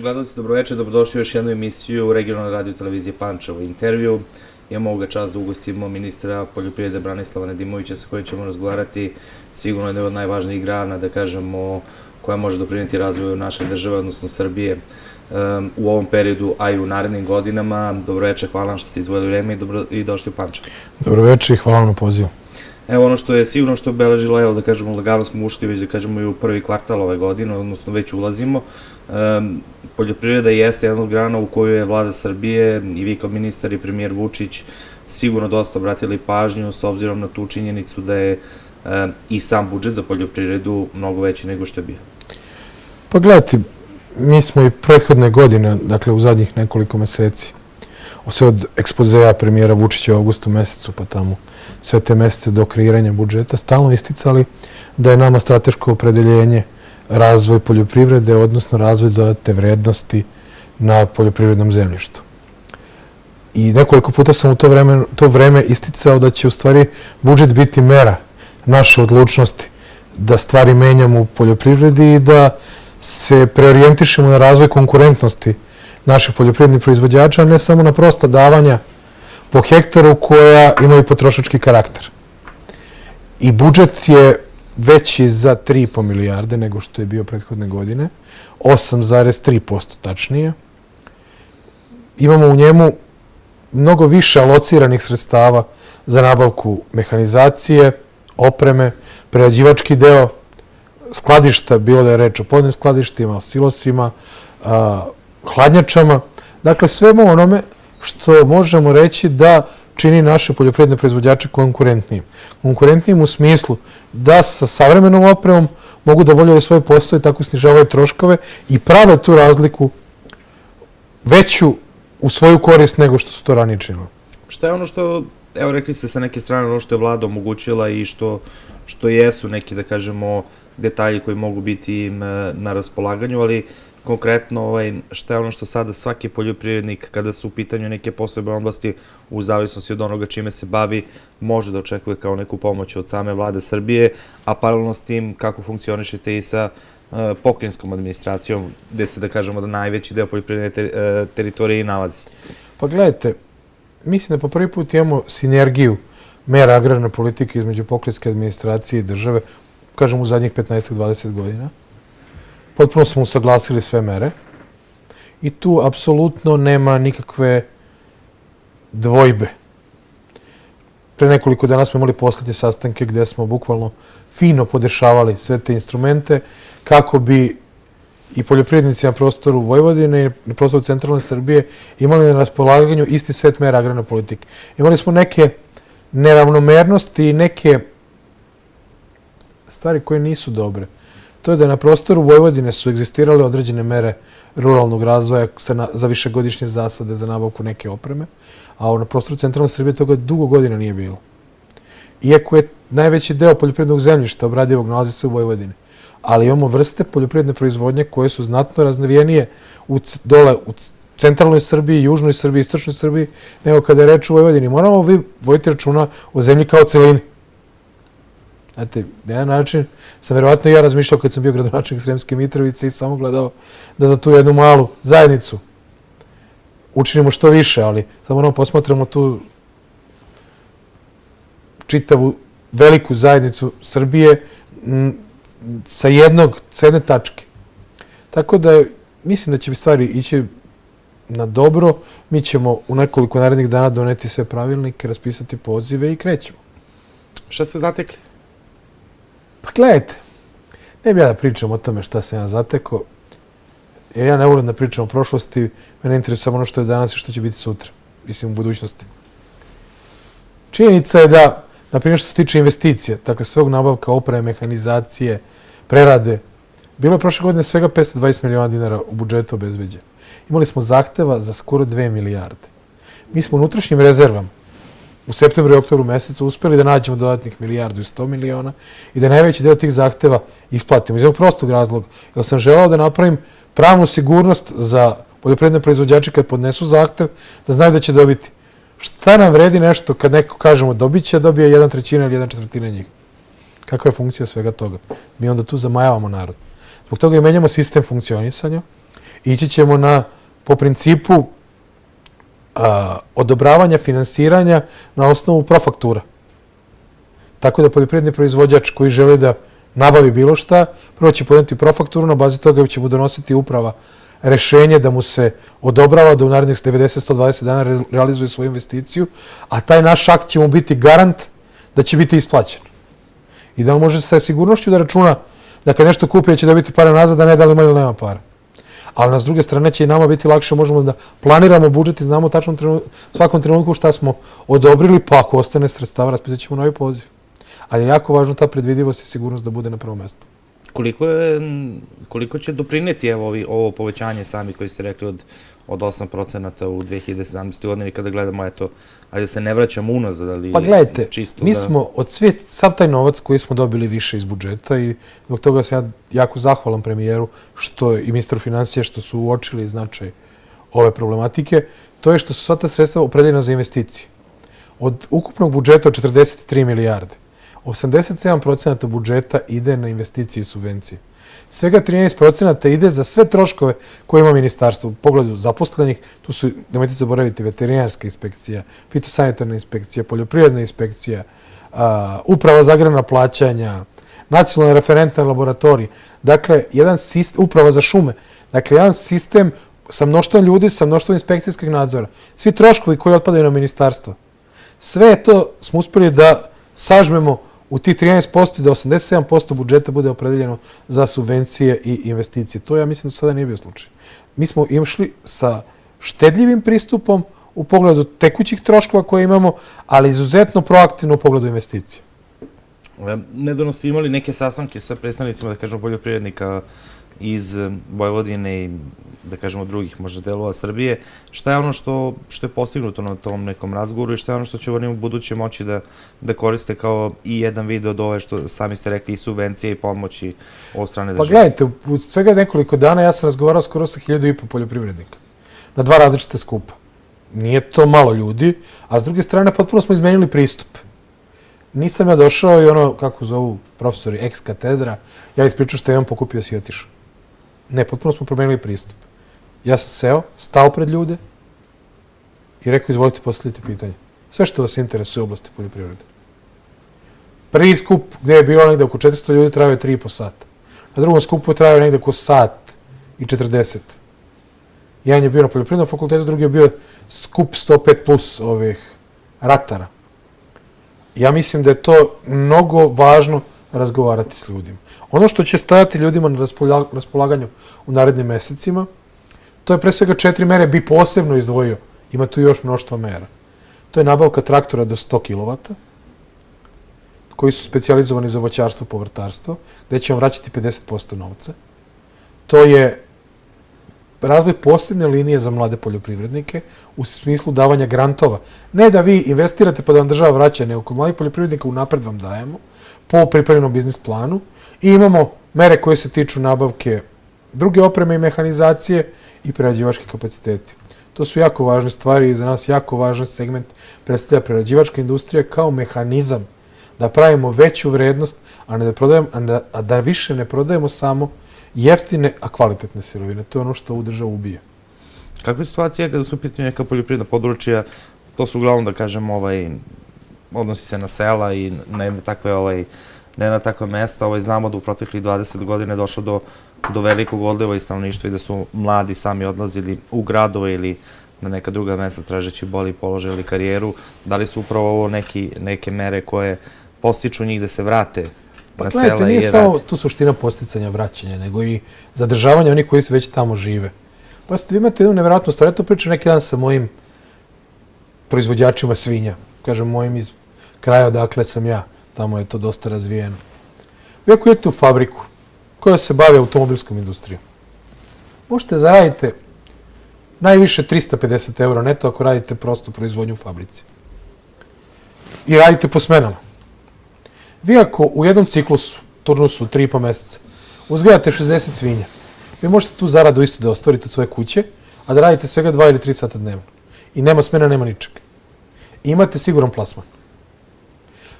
Poštovani gledalci, dobroveče, dobrodošli u još jednu emisiju regionalne radio televizije Pančevo intervju. Imamo ovoga čast da ugostimo ministra poljoprivrede Branislava Nedimovića sa kojim ćemo razgovarati sigurno jedna od najvažnijih grana, da kažemo, koja može doprineti razvoju naše države, odnosno Srbije u ovom periodu, a i u narednim godinama. Dobroveče, hvala vam što ste izdvojili vreme i došli u Pančevo. Dobroveče i hvala vam na pozivu. Evo ono što je sigurno što je obeležilo, evo da kažemo, lagano smo ušli već da kažemo i u prvi kvartal ove godine, odnosno već ulazimo. Poljoprivreda jeste jedna od grana u kojoj je vlada Srbije i vi kao ministar i premijer Vučić sigurno dosta obratili pažnju s obzirom na tu činjenicu da je i sam budžet za poljoprivredu mnogo veći nego što je bio. Pa gledajte, mi smo i prethodne godine, dakle u zadnjih nekoliko meseci, sve od ekspozeja premijera Vučića u avgustu mesecu pa tamo sve te mesece do kreiranja budžeta, stalno isticali da je nama strateško opredeljenje razvoj poljoprivrede, odnosno razvoj dodatne vrednosti na poljoprivrednom zemljištu. I nekoliko puta sam u to vreme isticao da će u stvari budžet biti mera naše odlučnosti da stvari menjamo u poljoprivredi i da se preorijentišemo na razvoj konkurentnosti naših poljoprivrednih proizvođača, a ne samo na prosta davanja po hektaru koja imaju potrošački karakter. I budžet je veći za 3,5 milijarde nego što je bio prethodne godine, 8,3% tačnije. Imamo u njemu mnogo više alociranih sredstava za nabavku mehanizacije, opreme, prerađivački deo, skladišta, bilo da je reč o podnim skladištima, o silosima, hladnjačama. Dakle, svemu onome što možemo reći da čini naše poljoprivredne proizvođače konkurentnijim. Konkurentnijim u smislu da sa savremenom opremom mogu da obavljaju svoj posao i tako snižavaju troškove i prave tu razliku veću u svoju korist nego što su to ranije činili. Šta je ono što, evo rekli ste sa neke strane, ono što je vlada omogućila i što jesu neki, da kažemo, detalji koji mogu biti na raspolaganju, ali konkretno šta je ono što sada svaki poljoprivrednik, kada su u pitanju neke posebne oblasti, u zavisnosti od onoga čime se bavi, može da očekuje kao neku pomoć od same vlade Srbije, a paralelno s tim kako funkcionišete i sa pokrajinskom administracijom, gde se, da kažemo, da najveći deo poljoprivredne teritorije i nalazi? Pa gledajte, mislim da po prvi put imamo sinergiju mera agrarne politike između pokrajinske administracije i države, kažem u zadnjih 15-20 godina. Potpuno smo usaglasili sve mere i tu apsolutno nema nikakve dvojbe. Pre nekoliko dana smo imali poslednje sastanke gde smo bukvalno fino podešavali sve te instrumente kako bi i poljoprivrednici na prostoru Vojvodine i na prostoru centralne Srbije imali na raspolaganju isti set mera agrarne politike. Imali smo neke neravnomernosti i neke stvari koje nisu dobre. To je da na prostoru Vojvodine su egzistirale određene mere ruralnog razvoja za višegodišnje zasade za nabavku neke opreme, a na prostoru centralne Srbije toga dugo godina nije bilo. Iako je najveći deo poljoprivrednog zemljišta obradivog nalazi se u Vojvodini, ali imamo vrste poljoprivredne proizvodnje koje su znatno razvijenije dole u centralnoj Srbiji, južnoj Srbiji, istočnoj Srbiji, nego kada je reč u Vojvodini. Moramo voditi računa o zemlji kao celini. Znate, na jedan način sam verovatno i ja razmišljao kad sam bio gradonačelnik Sremske Mitrovice i samo gledao da za tu jednu malu zajednicu učinimo što više, ali sad moramo posmatramo tu čitavu veliku zajednicu Srbije sa jedne tačke. Tako da mislim da će stvari ići na dobro. Mi ćemo u nekoliko narednih dana doneti sve pravilnike, raspisati pozive i krećemo. Šta ste zatekli? Pa gledajte, ne bi ja da pričam o tome šta sam ja zatekao, jer ja ne volim da pričam o prošlosti, mene interesuje samo ono što je danas i što će biti sutra, mislim u budućnosti. Činjenica je da, na primjer što se tiče investicija, dakle svog nabavka, opreme, mehanizacije, prerade, bilo je prošle godine svega 520 miliona dinara u budžetu obezbeđeno. Imali smo zahteva za skoro 2 milijarde. Mi smo u unutrašnjim rezervama u septembru i oktobru mesecu uspeli da nađemo dodatnih 1,1 milijarda i da najveći deo tih zahteva isplatimo. Iz ovog prostog razloga, jer sam želeo da napravim pravnu sigurnost za poljoprivredne proizvođače kad podnesu zahtev, da znaju da će dobiti. Šta nam vredi nešto kad neko kažemo dobit će, dobije 1/3 ili 1/4 njih? Kakva je funkcija svega toga? Mi onda tu zamajavamo narod. Zbog toga i menjamo sistem funkcionisanja Ići ćemo po principu odobravanja finansiranja na osnovu profaktura. Tako da poljoprivredni proizvođač koji želi da nabavi bilo šta, prvo će podneti profakturu, na bazi toga će mu donositi uprava rešenje da mu se odobrava da u narednih 90-120 dana realizuje svoju investiciju, a taj naš akt će mu biti garant da će biti isplaćen. I da on može sa sigurnošću da računa da kad nešto kupi će dobiti pare nazad, a ne da li ima ili nema para. Ali s druge strane će i nama biti lakše, možemo da planiramo budžet i znamo tačno u svakom trenutku šta smo odobrili, pa ako ostane sredstava, raspisat ćemo novi poziv. Ali je jako važno ta predvidivost i sigurnost da bude na prvom mjestu. Koliko će doprineti ovo povećanje sami koji ste rekli od 8% u 2017. godini kada gledamo, ajde se ne vraćamo unazad, ali pa gledajte, mi smo od sav taj novac koji smo dobili više iz budžeta i zbog toga sam ja jako zahvalan premijeru i ministru financija što su uočili značaj ove problematike, to je što su sva ta sredstva opredeljena za investicije. Od ukupnog budžeta od 43 milijarde, 87% budžeta ide na investicije i subvencije. Svega 13% ide za sve troškove koje ima ministarstvo. U pogledu zaposlenih, tu su, nemojte zaboraviti, veterinarska inspekcija, fitosanitarna inspekcija, poljoprivredna inspekcija, uprava za agrarna plaćanja, nacionalni referentni laboratorij, dakle, uprava za šume, dakle, jedan sistem sa mnoštvom ljudi, sa mnoštvom inspekcijskih nadzora. Svi troškovi koji otpadaju na ministarstvo. Sve to smo uspeli da sažmemo u tih 13% i da 87% budžeta bude opredeljeno za subvencije i investicije. To ja mislim da sada nije bio slučaj. Mi smo išli sa štedljivim pristupom u pogledu tekućih troškova koje imamo, ali izuzetno proaktivno u pogledu investicije. Nedavno ste imali neke sastanke sa predstavnicima, da kažemo, poljoprivrednika iz Vojvodine i, da kažemo, drugih možda delova Srbije. Šta je ono što je postignuto na tom nekom razgovoru i šta je ono što će oni u buduće moći da koriste kao i jedan vid od ove što sami ste rekli i subvencije i pomoći od strane države? Pa gledajte, u svega nekoliko dana ja sam razgovarao skoro sa 1500 poljoprivrednika na 2 različite skupa. Nije to malo ljudi, a s druge strane potpuno smo izmenili pristup. Nisam ja došao i ono, kako zovu profesori, ex katedra, ja ispričao što imam, pokupio si i otišao. Ne, potpuno smo promenili pristup. Ja sam seo, stao pred ljude i rekao, izvolite, postavite pitanje. Sve što vas interesuje u oblasti poljoprivrede. Prvi skup gde je bilo negde oko 400 ljudi trajao je 3,5 sata. Na drugom skupu trajao je negde oko sat i 40. Jedan je bio na poljoprivrednom fakultetu, drugi je bio skup 105 plus ovih ratara. Ja mislim da je to mnogo važno razgovarati s ljudima. Ono što će stajati ljudima na raspolaganju u narednim mesecima, to je pre svega 4 mere bi posebno izdvojio. Ima tu još mnoštvo mera. To je nabavka traktora do 100 kW, koji su specijalizovani za voćarstvo i povrtarstvo, gde će vam vraćati 50% novca. To je razvoj posebne linije za mlade poljoprivrednike u smislu davanja grantova. Ne da vi investirate pa da vam država vraća, nego kod mladih poljoprivrednika unapred vam dajemo po pripremljenom biznis planu i imamo mere koje se tiču nabavke druge opreme i mehanizacije i prerađivačke kapaciteti. To su jako važne stvari i za nas jako važan segment predstavlja prerađivačka industrija kao mehanizam da pravimo veću vrednost, a da više ne prodajemo samo jeftine, a kvalitetne sirovine. To je ono što ovu državu ubije. Kakva je situacija kada su u pitanju neka poljoprivredna područja? To su uglavnom, da kažem, odnosi se na sela i na jedna takva mesta. Znamo da u proteklih 20 godina je došlo do velikog odliva i stanovništva i da su mladi sami odlazili u gradove ili na neka druga mesta tražeći bolji položaj ili karijeru. Da li su upravo ovo neke mere koje postiču njih da se vrate na sela? Gledajte, nije samo tu suština posticanja vraćanja, nego i zadržavanja onih koji već tamo žive. Pa vi imate jednu nevjerojatnu stvar. Ja to pričam neki dan sa mojim proizvođačima svinja. Kažem, mojim iz kraja odakle sam ja. Tamo je to dosta razvijeno. Vi ako idete u fabriku koja se bavi automobilskom industrijom, možete zaraditi najviše 350 € neto ako radite prostu proizvodnju u fabrici. I radite po smenama. Vi ako u jednom ciklusu, turnusu 3,5 meseca, uzgajate 60 svinja, vi možete tu zaradu isto da ostvarite od svoje kuće, a da radite svega 2 ili 3 sata dnevno. I nema smena, nema ničeg. I imate siguran plasman.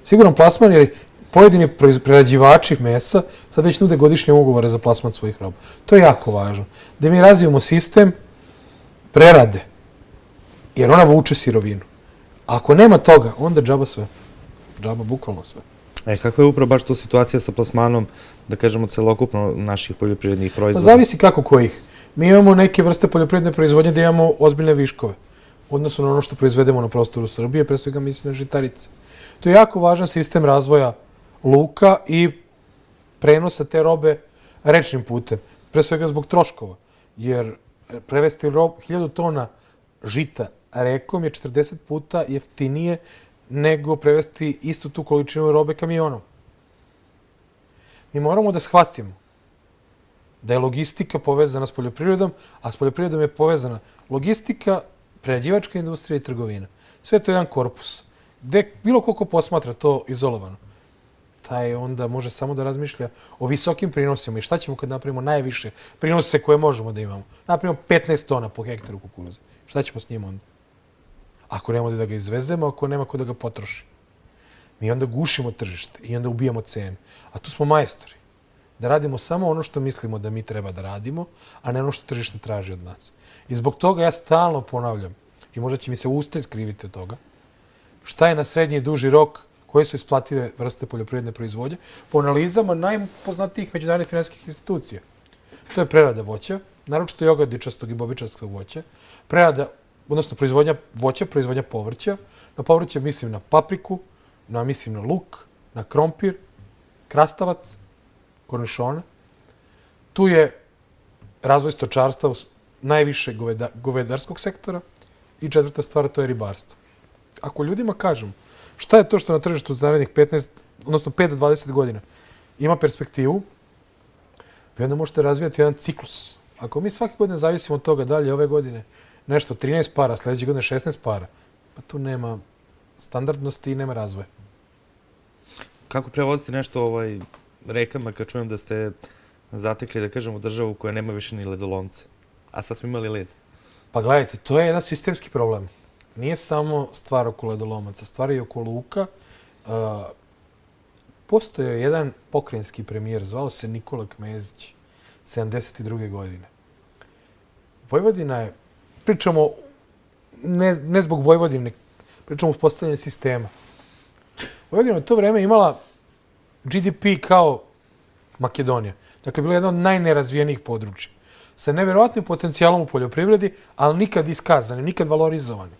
Siguran plasman jer pojedini prerađivači mesa sad već nude godišnje ugovore za plasman svojih roba. To je jako važno. Da mi razvijemo sistem prerade, jer ona vuče sirovinu. A ako nema toga, onda džaba sve. Džaba bukvalno sve. Kakva je upravo baš to situacija sa plasmanom, da kažemo, celokupno naših poljoprivrednih proizvoda? Zavisi kako kojih. Mi imamo neke vrste poljoprivredne proizvodnje gde imamo ozbiljne viškove. Odnosno na ono što proizvedemo na prostoru Srbije, pre svega mislim na žitarice. To je jako važan sistem razvoja luka i prenosa te robe rečnim putem. Pre svega zbog troškova. Jer prevesti 1000 tona žita rekom je 40 puta jeftinije nego prevesti istu tu količinu robe kamionom. Mi moramo da shvatimo da je logistika povezana s poljoprivredom, a s poljoprivredom je povezana logistika, prerađivačka industrija i trgovina. Sve je to jedan korpus. Gde bilo ko posmatra to izolovano, taj onda može samo da razmišlja o visokim prinosima i šta ćemo kad napravimo najviše prinose koje možemo da imamo. Napravimo 15 tona po hektaru kukuruza. Šta ćemo s njim onda? Ako nemamo da ga izvezemo, ako nema ko da ga potroši. Mi onda gušimo tržište i onda ubijamo cene. A tu smo majstori. Da radimo samo ono što mislimo da mi treba da radimo, a ne ono što tržište traži od nas. I zbog toga ja stalno ponavljam, i možda će mi se usta iskriviti od toga, šta je na srednji i duži rok, koje su isplative vrste poljoprivredne proizvodnje, po analizama najpoznatijih međunarodnih finansijskih institucija. To je prerada voća, naročito jogurdičastog i bobičastog voća, prerada, odnosno proizvodnja voća, proizvodnja povrća. Na povrće mislim na papriku, mislim na luk, na krompir, krastavac, kornišone. Tu je razvoj stočarstva najviše govedarskog sektora i četvrta stvar, to je ribarstvo. Ako ljudima kažem šta je to što na tržištu za narednih 15, odnosno 5 do 20 godina ima perspektivu, vi onda možete razvijati jedan ciklus. Ako mi svake godine zavisimo od toga dalje ove godine nešto 13 para, sledeće godine 16 para, pa tu nema standardnosti i nema razvoja. Kako prevoziti nešto rekama kad čujem da ste zatekli, da kažemo, državu koja nema više ni ledolomce? A sad smo imali led. Pa gledajte, to je jedan sistemski problem. Nije samo stvar oko ledolomaca, stvar je i oko luka. Postojao je jedan pokrajinski premijer, zvao se Nikola Kmezić, 72. godine. Vojvodina je, pričamo ne zbog Vojvodine, pričamo o uspostavljanju sistema. Vojvodina je u to vreme imala GDP kao Makedonija. Dakle, bila je jedna od najnerazvijenijih područja. Sa neverovatnim potencijalom u poljoprivredi, ali nikad iskazani, nikad valorizovani.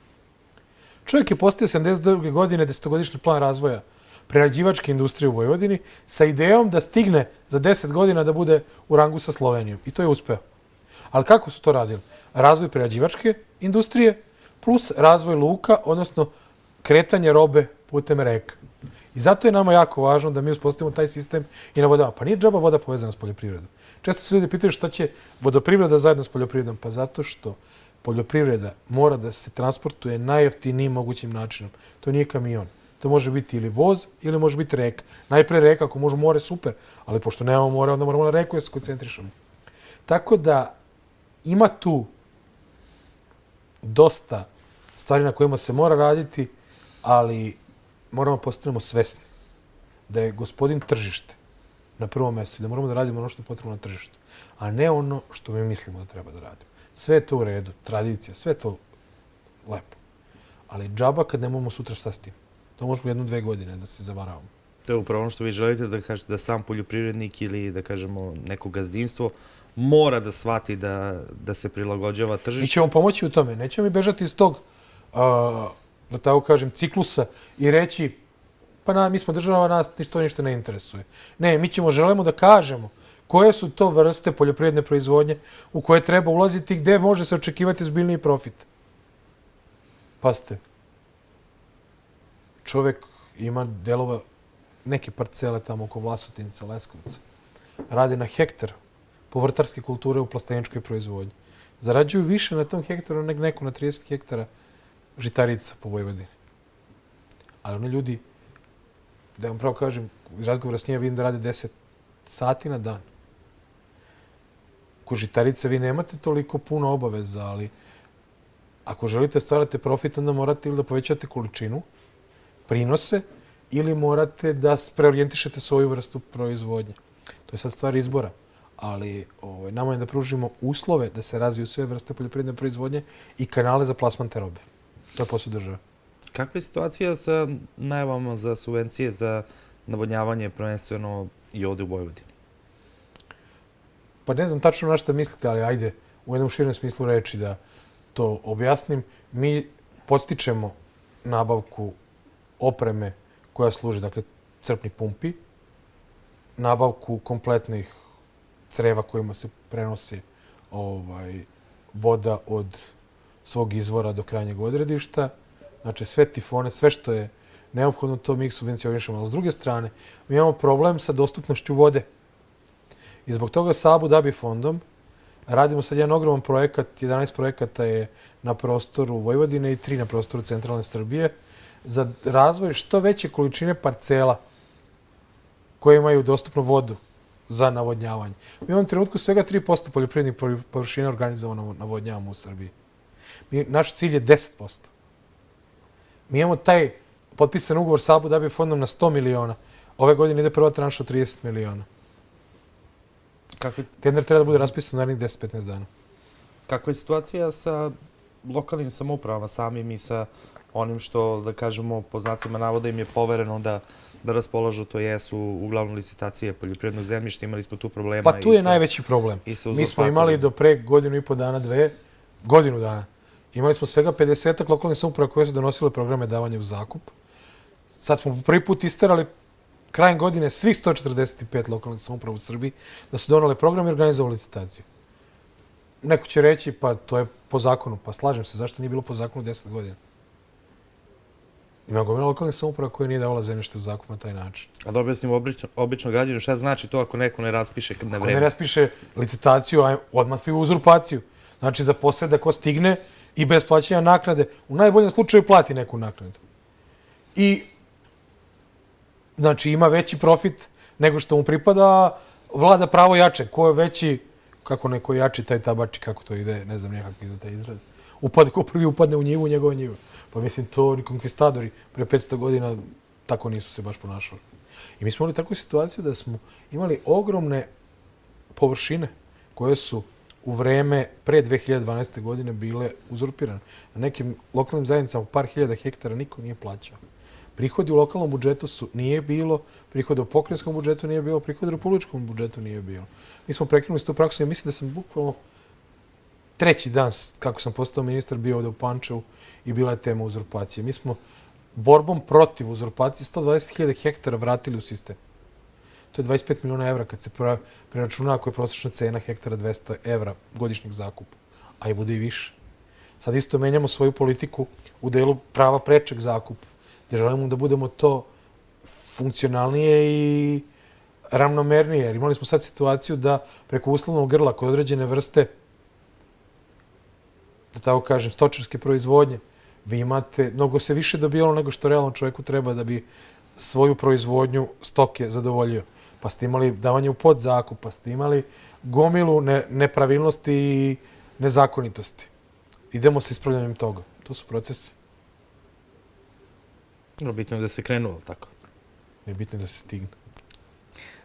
Čovjek je postavio 72. godine 10-godišnji plan razvoja prerađivačke industrije u Vojvodini sa idejom da stigne za 10 godina da bude u rangu sa Slovenijom. I to je uspeo. Ali kako su to radili? Razvoj prerađivačke industrije plus razvoj luka, odnosno kretanje robe putem reka. I zato je nama jako važno da mi uspostavimo taj sistem i na vodama. Pa nije džaba voda povezana s poljoprivredom. Često se ljudi pitaju šta će vodoprivreda zajedno s poljoprivredom. Pa zato što poljoprivreda mora da se transportuje najjeftinijim mogućim načinom. To nije kamion. To može biti ili voz ili može biti reka. Najpre reka, ako može more, super. Ali pošto nemamo more, onda moramo na reku da se koncentrišemo. Tako da ima tu dosta stvari na kojima se mora raditi, ali moramo postanemo svesni da je gospodin tržište na prvom mjestu i da moramo da radimo ono što je potrebno na tržištu, a ne ono što mi mislimo da treba da radimo. Sve je to u redu, tradicija, sve je to lepo. Ali džaba kad nemamo sutra šta s tim. To možemo 1-2 godine da se zavaravamo. To je upravo ono što vi želite da kažete, da sam poljoprivrednik ili da kažemo neko gazdinstvo mora da shvati da se prilagođava tržištu. Mi ćemo pomoći u tome. Nećemo mi bežati iz tog, da tako kažem, ciklusa i reći pa mi smo država, nas ništa ne interesuje. Ne, mi želimo da kažemo koje su to vrste poljoprivredne proizvodnje u koje treba ulaziti, gde može se očekivati zbiljniji profit. Pazite, čovek ima delova, neke parcele tamo oko Vlasotinca, Leskovca, radi na hektar povrtarske kulture u plasteničkoj proizvodnji. Zarađuju više na tom hektaru nego neko na 30 hektara žitarica po Vojvodini. Ali oni ljudi, da vam pravo kažem, iz razgovora s njima vidim da rade 10 sati na dan. Ko žitarice vi nemate toliko puno obaveza, ali ako želite stvarate profit, onda morate ili da povećate količinu, prinose, ili morate da preorijentišete svoju vrstu proizvodnje. To je sad stvar izbora. Ali nama je da pružimo uslove da se razviju sve vrste poljoprivredne proizvodnje i kanale za plasman te robe. To je posao države. Kakva je situacija sa najavama za subvencije za navodnjavanje, prvenstveno i ovde u Vojvodini? Pa ne znam tačno na što mislite, ali ajde u jednom širem smislu reči da to objasnim. Mi podstičemo nabavku opreme koja služi, dakle, crpnih pumpi, nabavku kompletnih creva kojima se prenosi voda od svog izvora do krajnjeg odredišta. Znači, sve tifone, sve što je neophodno, to mi ih subvencionišemo. Ali s druge strane, mi imamo problem sa dostupnošću vode. I zbog toga sa Abu Dhabi fondom radimo sad jedan ogroman projekat, 11 projekata je na prostoru Vojvodine i 3 na prostoru centralne Srbije, za razvoj što veće količine parcela koje imaju dostupnu vodu za navodnjavanje. Mi u ovom trenutku svega 3% poljoprivrednih površina organizovano navodnjavamo u Srbiji. Naš cilj je 10%. Mi imamo taj potpisan ugovor sa Abu Dhabi fondom na 100 miliona. Ove godine ide prva tranša 30 miliona. Tender treba da bude raspisan u narednih 10-15 dana. Kakva je situacija sa lokalnim samoupravama samim i sa onim što, da kažemo, po znacima navoda im je povereno da raspolažu, to jesu uglavnom licitacije poljoprivrednog zemljišta, imali smo tu problema. Pa tu je najveći problem. Mi smo imali do pre godinu i po dana, godinu dana, imali smo svega 50 lokalnih samouprava koje su donosile programe davanja u zakup. Sad smo prvi put isterali krajem godine svih 145 lokalnih samouprava u Srbiji da su donale program i organizovali licitaciju. Neko će reći, pa to je po zakonu. Pa slažem se, zašto nije bilo po zakonu 10 godina? Ima gomila lokalnih samouprava koja nije davala zemljište u zakup na taj način. A da objasnimo obično građaninu šta znači to ako neko ne raspiše na vreme? Ako ne raspiše licitaciju, a odmah svi u uzurpaciju. Znači za poseda ko stigne i bez plaćanja naknade, u najboljem slučaju plati neku naknadu. I znači ima veći profit nego što mu pripada, vlada pravo jače. Ko je veći, kako neko jači, taj tabači, kako to ide, ne znam nekako za taj izraz. Ko prvi upadne u njivu, njegova njiva. Pa mislim, to ni konkvistadori pre 500 godina tako nisu se baš ponašali. I mi smo imali takvu situaciju da smo imali ogromne površine koje su u vreme pre 2012. godine bile uzurpirane. Na nekim lokalnim zajednicama par hiljada hektara niko nije plaćao. Prihodi u lokalnom budžetu nije bilo, prihode u pokrajinskom budžetu nije bilo, prihode u republičkom budžetu nije bilo. Mi smo prekinuli s tu praksu i mislim da sam bukvalno treći dan kako sam postao ministar bio ovde u Pančevu i bila je tema uzurpacije. Mi smo borbom protiv uzurpacije 120.000 hektara vratili u sistem. To je 25 miliona evra kad se preračuna ako je prosječna cena hektara 200 evra godišnjeg zakupa, a i bude i više. Sad isto menjamo svoju politiku u delu prava prečeg zakupa, gdje želimo da budemo to funkcionalnije i ravnomernije. Jer imali smo sad situaciju da preko uslovnog grla kod određene vrste, da tako kažem, stočarske proizvodnje, vi imate, mnogo se više dobijalo nego što realno čovjeku treba da bi svoju proizvodnju stoke zadovoljio. Pa ste imali davanje u podzakup, pa ste imali gomilu nepravilnosti i nezakonitosti. Idemo sa ispravljanjem toga. To su procesi. Bitno je da se krenulo, tako? Bitno je da se stigne.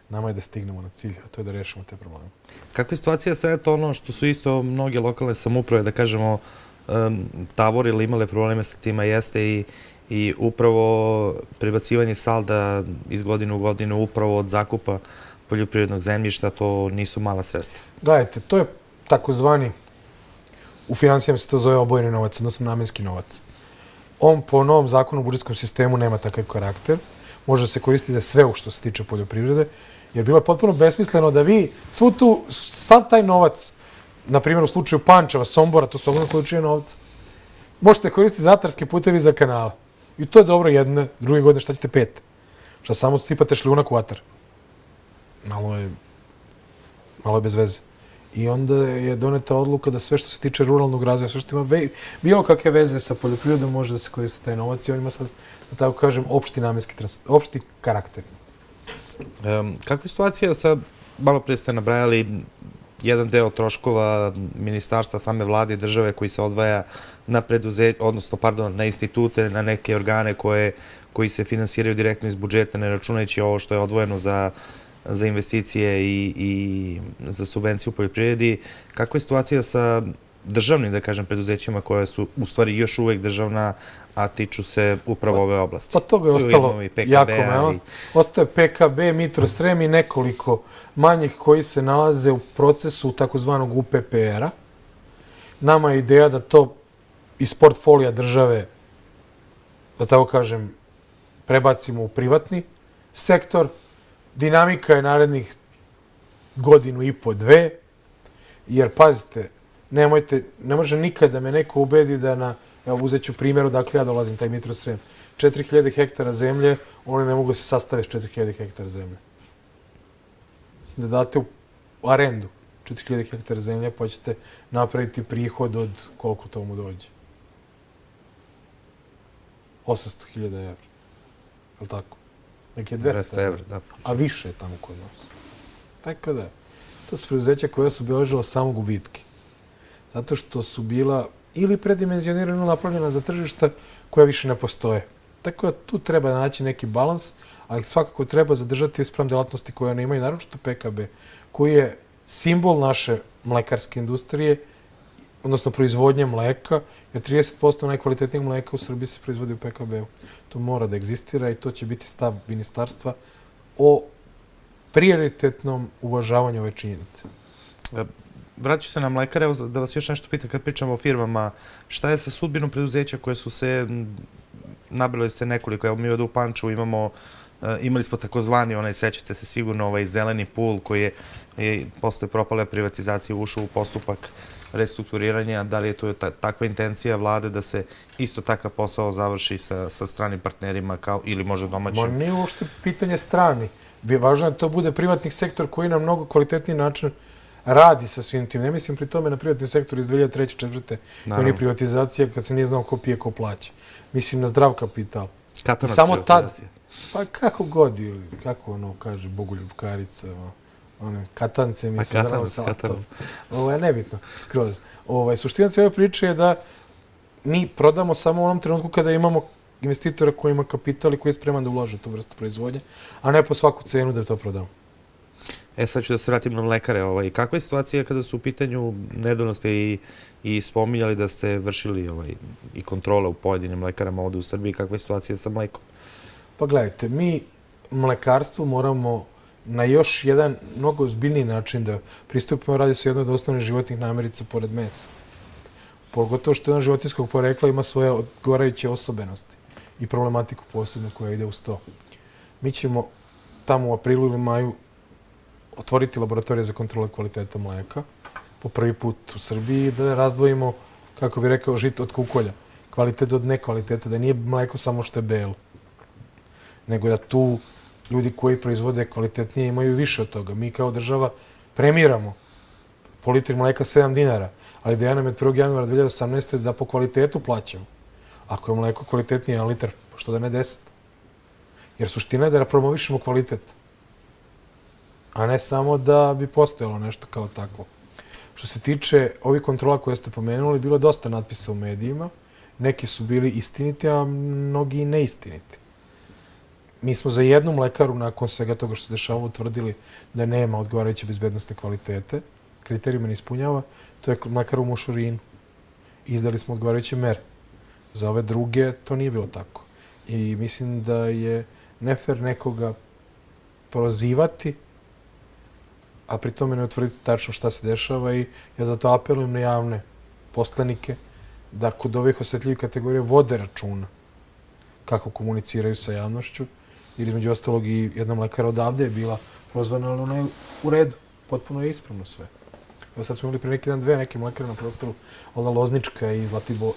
Nama je da stignemo na cilj, a to je da rešimo te probleme. Kakva je situacija sa eto ono što su isto mnoge lokalne samouprave, da kažemo, tavorili, imale probleme sa tima, jeste i upravo prebacivanje salda iz godine u godinu upravo od zakupa poljoprivrednog zemljišta, to nisu mala sredstva. Gledajte, to je takozvani, u finansijama se to zove obojeni novac, odnosno namenski novac. On po novom zakonu o budžetskom sistemu nema takav karakter. Može se koristiti za sve što se tiče poljoprivrede, jer bilo je potpuno besmisleno da vi sav taj novac, na primjer u slučaju Pančeva, Sombora, to su ogromne količine novca, možete koristiti za atarske putevi za kanale. I to je dobro jedne, druge godine šta ćete 5? Šta samo sipate šljunak u atar? Malo je bez veze. I onda je doneta odluka da sve što se tiče ruralnog razvoja, sve što ima bilo kakve veze sa poljoprivredom, može da se koristi taj novac i on ima sad, da tako kažem, opšti karakter. Kakva je situacija sa, malo prije ste nabrajali, jedan deo troškova ministarstva, same vlade i države koji se odvaja na na institute, na neke organe koji se finansiraju direktno iz budžeta, ne računajući ovo što je odvojeno za investicije i za subvenciju u poljoprivredi. Kakva je situacija sa državnim, da kažem, preduzećima koja su u stvari još uvek državna, a tiču se upravo ove oblasti? Pa toga je ostalo jako malo. Ostaje PKB, Mitrosrem i nekoliko manjih koji se nalaze u procesu takozvanog UPPR-a. Nama je ideja da to iz portfolija države, da tako kažem, prebacimo u privatni sektor. Dinamika je narednih godinu i po, dve, jer pazite, ne može nikad da me neko ubedi da evo uzet ću primjer odakle ja dolazim, taj Mitrosrem, 4000 hektara zemlje, one ne mogu se sastaviti s 4000 hektara zemlje. Mislim da date u arendu 4000 hektara zemlje, pa ćete napraviti prihod od koliko to mu dođe. 800.000 evra. Je li tako? Nek je 200 evra, da. A više je tamo kod nas. Tako da, to su preduzeća koja su beležila samo gubitke. Zato što su bila ili predimenzionirano napravljena za tržišta koja više ne postoje. Tako da tu treba naći neki balans, ali svakako treba zadržati spram delatnosti koje one imaju, naročito PKB, koji je simbol naše mlekarske industrije, odnosno proizvodnje mleka, jer 30% najkvalitetnijeg mleka u Srbiji se proizvodi u PKB-u. To mora da egzistira i to će biti stav ministarstva o prioritetnom uvažavanju ove činjenice. Vraću se na mlekare, evo da vas još nešto pitam kad pričamo o firmama. Šta je sa sudbinom preduzeća koje su se, nabrali se nekoliko, evo mi ovdje u Pančevu imali smo takozvani, sećate se sigurno, zeleni pul koji je posle propale privatizacije ušao u postupak restrukturiranja. Da li je to takva intencija vlade da se isto takav posao završi sa stranim partnerima ili možda domaćim? Nije uopšte pitanje strani. Važno je da to bude privatni sektor koji na mnogo kvalitetniji način radi sa svim tim. Ne mislim pri tome na privatni sektor iz 2003. 2004. koji je privatizacija kad se nije znao ko pije, ko plaća. Mislim na zdrav kapital. Katanac privatizacija. Pa kako god, ili kako kaže Bogoljub Karica, katance mi se zdravo sa latom. Nebitno, skroz. Suština cijele priče je da mi prodamo samo u onom trenutku kada imamo investitora koji ima kapital i koji je spreman da ulaže tu vrstu proizvodnje, a ne po svaku cenu da to prodamo. Sad ću da se vratim na mlekare. Kakva je situacija kada su u pitanju, nedavno ste i spominjali da ste vršili i kontrole u pojedinim mlekarama ovdje u Srbiji, kakva je situacija sa mlekom? Pa gledajte, mi mlekarstvu moramo na još jedan mnogo ozbiljniji način da pristupimo. Radi se o jednoj od osnovnih životnih namirnica pored mesa. Pogotovo što jedan životinjskog porekla ima svoje odgovarajuće osobenosti i problematiku posebno koja ide uz to. Mi ćemo tamo u aprilu ili maju otvoriti laboratorije za kontrolu kvaliteta mleka po prvi put u Srbiji, da razdvojimo, kako bih rekao, žito od kukolja. Kvalitet od nekvaliteta, da nije mleko samo što je belo. Nego da tu ljudi koji proizvode kvalitetnije imaju više od toga. Mi kao država premiramo po litri mleka 7 dinara, ali ideja nam je od 1. januara 2018. da po kvalitetu plaćamo. Ako je mleko kvalitetnije 1 litar, što da ne 10? Jer suština je da promovišemo kvalitet, a ne samo da bi postojalo nešto kao takvo. Što se tiče ovih kontrola koje ste pomenuli, bilo je dosta natpisa u medijima. Neki su bili istiniti, a mnogi neistiniti. Mi smo za jednu mlekaru, nakon svega toga što se dešavalo, utvrdili da nema odgovarajuće bezbednostne kvalitete. Kriterijuma ne ispunjava. To je mlekara u Mošorinu. Izdali smo odgovarajuće mere. Za ove druge to nije bilo tako. I mislim da je nefer nekoga prozivati, a pri tome ne utvrditi tačno šta se dešava, i ja zato apelujem na javne poslanike da kod ovih osetljivih kategorija vode računa kako komuniciraju sa javnošću, jer između ostalog i jedna mlekara odavde je bila prozvana, ali ona je u redu, potpuno je ispravno sve. Evo sad smo imali pre neki dan neke mlekare na prostoru, ona Loznička i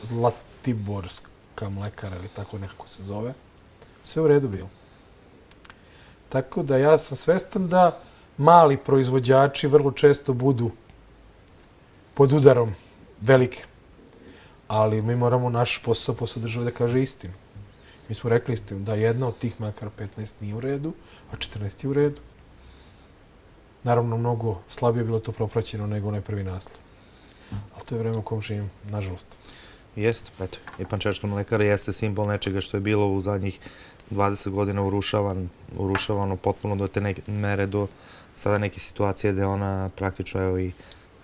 Zlatiborska mlekara, ili tako nekako se zove. Sve u redu bilo. Tako da ja sam svestan da mali proizvođači vrlo često budu pod udarom velike. Ali mi moramo naš posao države da kaže istinu. Mi smo rekli istinu da jedna od tih mlekara 15 nije u redu, a 14 je u redu. Naravno, mnogo slabije bilo to propraćeno nego onaj prvi naslov. Ali to je vreme u kom živim, nažalost. Jeste, eto. I Pančeška mlekara jeste simbol nečega što je bilo u zadnjih 20 godina urušavano potpuno do te mere, do sada neke situacije gde ona praktično, evo i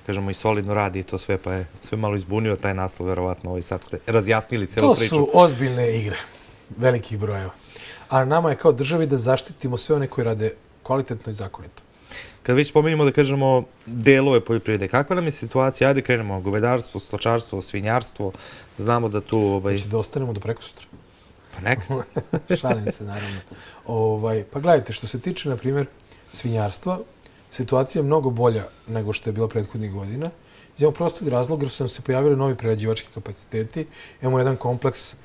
kažemo, i solidno radi to sve, pa je sve malo izbunio taj naslov, verovatno, sad ste razjasnili celu priču. To su ozbiljne igre, velikih brojeva. A nama je kao državi da zaštitimo sve one koji rade kvalitetno i zakonito. Kad već spomenimo, da kažemo, delove poljoprivrede, kakva nam je situacija? Ajde krenemo, govedarstvo, stočarstvo, svinjarstvo, znamo da tu... Znači da ostanemo do prekosutra. Pa neka. Šalim se, naravno. Pa gledajte, što se tiče, na primjer, svinjarstva, situacija je mnogo bolja nego što je bila prethodnih godina. Iz jednog prostog razloga jer su nam se pojavili novi prerađivački kapaciteti. Imamo jedan kompleks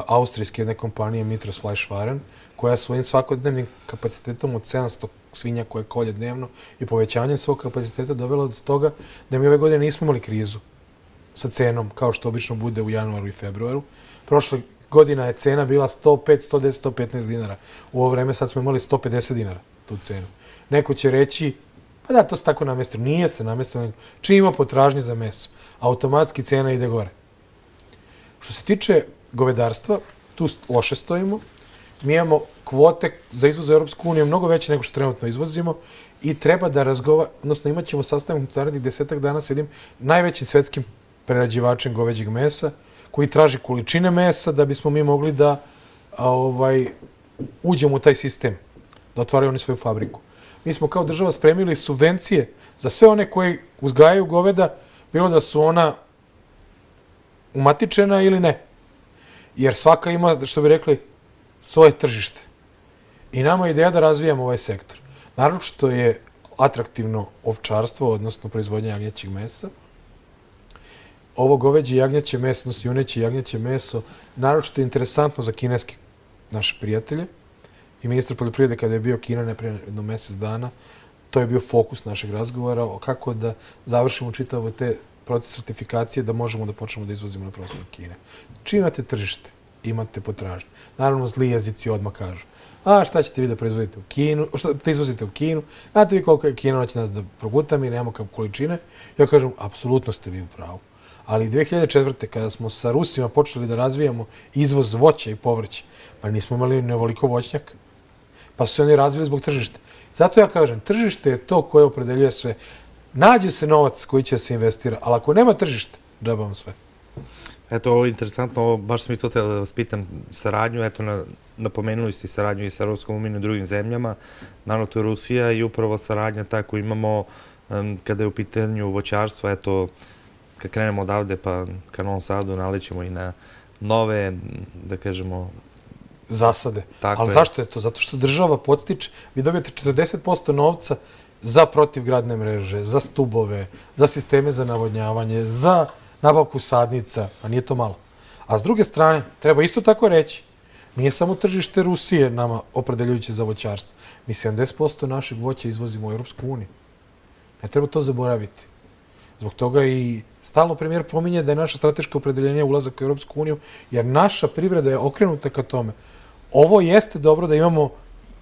austrijske jedne kompanije Mitros Fleischwaren, koja svojim svakodnevnim kapacitetom od 700 svinja koje kolje dnevno i povećanjem svog kapaciteta dovela do toga da mi ove godine nismo imali krizu sa cenom, kao što obično bude u januaru i februaru. Prošle godina je cena bila 105, 110, 115 dinara. U ovo vreme sad smo imali 150 dinara tu cenu. Neko će reći, pa da, to se tako namestilo. Nije se namestilo. Čim ima potražnje za meso, automatski cena ide gore. Što se tiče govedarstva, tu loše stojimo. Mi imamo kvote za izvoz u Europsku uniju mnogo veće nego što trenutno izvozimo i treba da odnosno imat ćemo sastanak narednih 10 dana s jednim najvećim svetskim prerađivačem goveđeg mesa, koji traži količine mesa da bismo mi mogli da uđemo u taj sistem, da otvaraju oni svoju fabriku. Mi smo kao država spremili subvencije za sve one koji uzgajaju goveda, bilo da su ona umatičena ili ne. Jer svaka ima, što bi rekli, svoje tržište. I nama je ideja da razvijamo ovaj sektor. Naravno što je atraktivno ovčarstvo, odnosno proizvodnja jagnjećeg mesa. Ovo goveđe jagnjeće meso, odnosno juneće jagnjeće meso, naročito je interesantno za kineske naše prijatelje. I ministar poljoprivrede kada je bio Kina neprije jedno mesec dana, to je bio fokus našeg razgovora o kako da završimo čitavo te proces certifikacije da možemo da počnemo da izvozimo na prostor Kine. Čim imate tržište, imate potražnju. Naravno, zli jezici odmah kažu, a šta ćete vi da proizvodite u Kinu, šta da izvozite u Kinu, znate vi koliko je Kina će nas da proguta, mi nemamo količine. Ja kažem, apsolutno ste vi u pravu. Ali 2004. kada smo sa Rusima počeli da razvijamo izvoz voća i povrća, pa nismo imali neovoliko voćnjaka, pa su se oni razvili zbog tržišta. Zato ja kažem, tržište je to koje opredeljuje sve. Nađe se novac koji će se investira, ali ako nema tržišta, džaba vam sve. Eto, ovo je interesantno, baš sam i to htio da vas pitam, saradnju, eto, napomenuli ste saradnju i sa Europskom unijom i drugim zemljama, naravno to je Rusija i upravo saradnja ta koju imamo kada je u pitanju voćarstva, eto, kad krenemo odavde pa ka Novom Sadu nalećemo i na nove, da kažemo... Zasade. Ali zašto je to? Zato što država podstiče, vi dobijete 40% novca za protivgradne mreže, za stubove, za sisteme za navodnjavanje, za nabavku sadnica, a nije to malo. A s druge strane, treba isto tako reći, nije samo tržište Rusije nama opredeljujuće za voćarstvo. Mi 70% našeg voća izvozimo u Europsku uniju. Ne treba to zaboraviti. Zbog toga i stalno premijer pominje da je naše strateško opredeljenje ulazak u Europsku uniju, jer naša privreda je okrenuta ka tome. Ovo jeste dobro da imamo